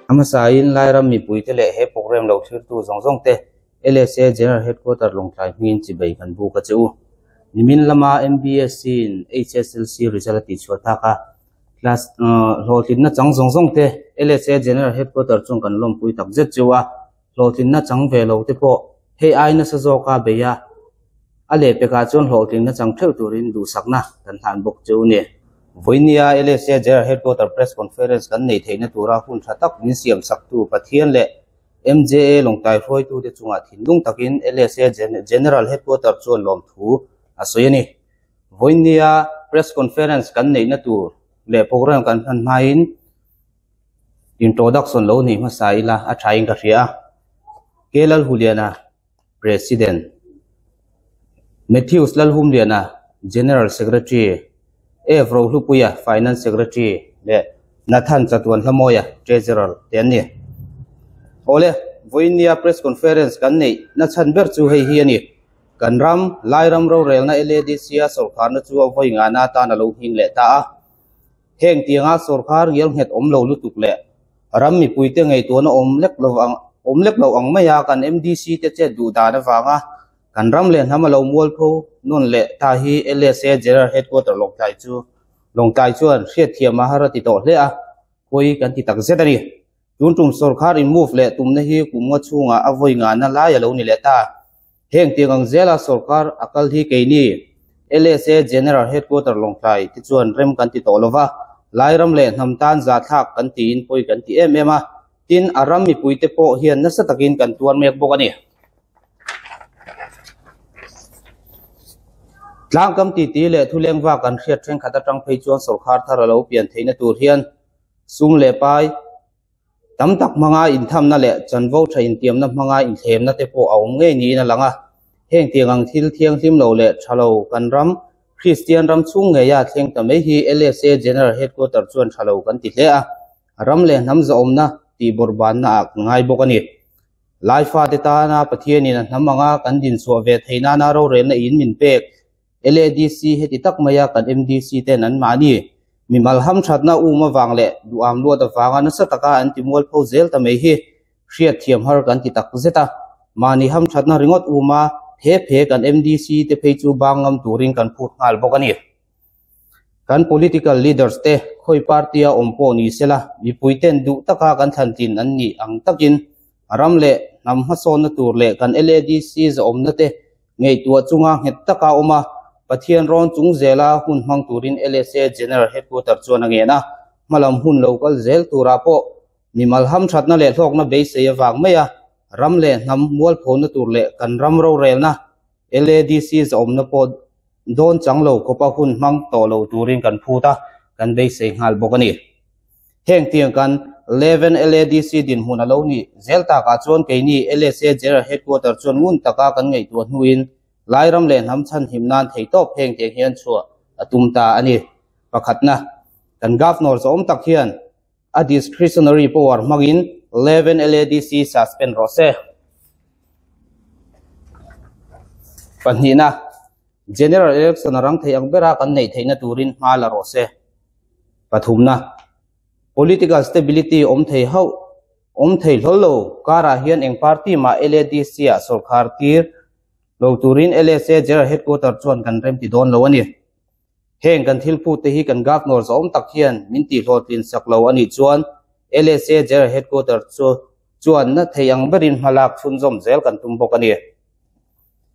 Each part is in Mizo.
A hmasain Lairam mipuite leh he programme lo thlirtu zawng zawng te LSA General Headquarter Lawngtlai hmingin chibei kan buk a che u. Nimin lama MBSC in HSLC result a tihchhuah tak a, class hlawhtlinna chang zawng zawng te LSA General Headquarter chuan kan lawmpui tak zet cheu a, hlawhtlinna chang ve lo te pawh hei ai nasa zawka bei a, a lehpekah chuan hlawhtlinna chang theuh turin duhsakna kan hlan bawk cheu ni. Vawinia LSA General Headquarter Press Conference kan neih theihna tura hun tha tak min siam saktu Pathian leh MJA Lawngtlai hruaitute chungah thinlung takin LSA General Headquarter chuan lawmthu a sawi a ni. Vawinia Press Conference kan neihna tur leh program kan hman hmain Introduction lo nei hmasa ila a thain ka hria a. K Lalhuliana, President, Matthews Lalhumliana, General Secretary, F Rohlupuia, Finance Secretary leh Nathan Chatuan Hlamawia, Treasurer te an ni. Awle, vawinia Press Conference kan neih na chhan ber chu hei hi a ni. Kan ram, Lairam rorelna LADC-a sawrkharna chu a vawi ngana atan a lo nghing leh ta a. Heng tianga sawrkar ngial nghet awm lo lutuk leh ram mipuite ngaihtuahna awm lek lo ang awm lek lo ang maia kan MDC te chet duh dan avanga kan ram leh hnam a lo mualpho nawn leh ta hi LSA General Headquarter Lawngtlai chu Lawngtlai chuan hriatthiam a har a ti tawh hle a, pawi kan ti tak zet a ni. Tun tum sawrkar in move leh tumna hi kum nga chhungah a vawi ngahna lai a lo ni leh ta. Heng tiang ang zela sawrkar a kal hi keini LSA General Headquarter Lawngtlai te chuan rem kan ti tawh lova, Lairam leh hnam tan zahthlak kan tiin pawi kan ti em em a, tin a ram mipuite pawh hian nasa takin kan tuar mek bawk a ni. Tlangkam titi leh thulengva kan hriat thenkhat atang phei chuan sawrkar thar a lo pian theihna tur hian Sum leh pai tam tak hmanga inthamna leh chanvo tha intiamna hmanga inthlemna te pawh a awm ngei niin a lang a. Heng tiang ang thil thianghlim lo leh tha lo kan ram, Kristian ram chhung ngeia thleng ta mai hi LSA General Headquarter chuan tha lo kan ti hle a, ram leh hnam zahawmna tih bawrhbanna ah kan ngai bawk a ni. Laifate tana Pathianin a hnam anga kan dinchhuah ve theih nana rorelna in min pek LADC heti tak maia kan MDC ten an mahni mimal hamthatna um avang leh duham luat avanga nasa taka an ti mualpho zel ta mai hi hriatthiam har kan ti tak zet a. Mahni hamthatna ringawt uma phe phe kan MDC te phei chu bang ngam turin kan phut nghal bawk a ni. Kan political leaders te khawi party a awm pawh ni sela mipui ten duh taka kan thlan tlin an nih ang takin ram leh hnam hmasawnna tur leh kan LADC zahawmna te Ngaihtuah chunga nghet taka awm a, Pathian rawn chung zela hun hmang turin LSA General Headquarter chuan a ngen a, hmalam hun lo kal zel turah pawh mimal hamthatna leh hlawkna beisei avang mai a, ram leh hnam mualphona tur leh kan ram rorelna LADC zahawmna pawh dawn chang lo khawpa hun hmang tawh lo turin kan phut a, kan beisei nghal bawk a ni. Heng tiang kan Leven LADC dinhmun a lo nih zel takah chuan keini LSA General Headquarter chuan ngun taka kan ngaihtuah hnuin Lairam leh hnam chhanhim nan theihtawp heng tiang hian chhuah a tum ta a ni. Pakhatna, kan Governor zawm tak hian a discretionary power hmangin Leven LADC suspend rawh se. Pahnihna, General Election a rang thei ang bera kan neih theihna turin hma la rawh se. Pathumna, Political stability awm thei hauh awm thei hlawl lo karah hian eng party mah LADC ah sawrkhar tir lo turin LSA General Headquarter chuan kan remti dawn lo a ni. Heng kan thil phut te hi kan Governor zawm tak hian min tihhlawhtlin sak lo a nih chuan LSA General Headquarter chu chuan na thei ang berin hmalak chhunzawm zel kan tum bawk a ni.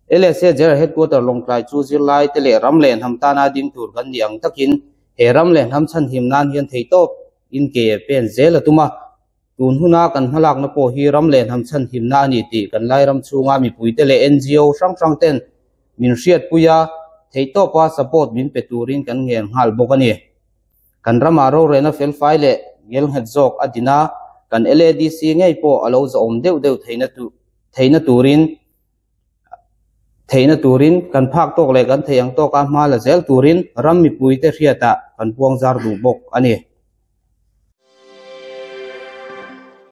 LSA General Headquarter Lawngtlai chu zirlai te leh ram leh hnam tana ding tur kan nih ang takin he ram leh hnam chhanhim nan hian theihtawp in ke pen zel a tum a. Tun huna kan hmalakna pawh hi ram leh hnam chhanhimna a ni tih kan Lairam chhunga mipuite leh NGO hrang hrang ten min hriatpui a, theihtawpa support min pe turin kan ngen nghal bawk a ni. Kan ramah rorelna felfai leh ngelnghet zawk a din a, kan LADC ngei pawh a lo zahawm deuh deuh theihna theihna turin theihna turin kan phak tawk leh kan theih ang tawka hma la zel turin ram mipuite hriatah kan puangzar duh bawk a ni.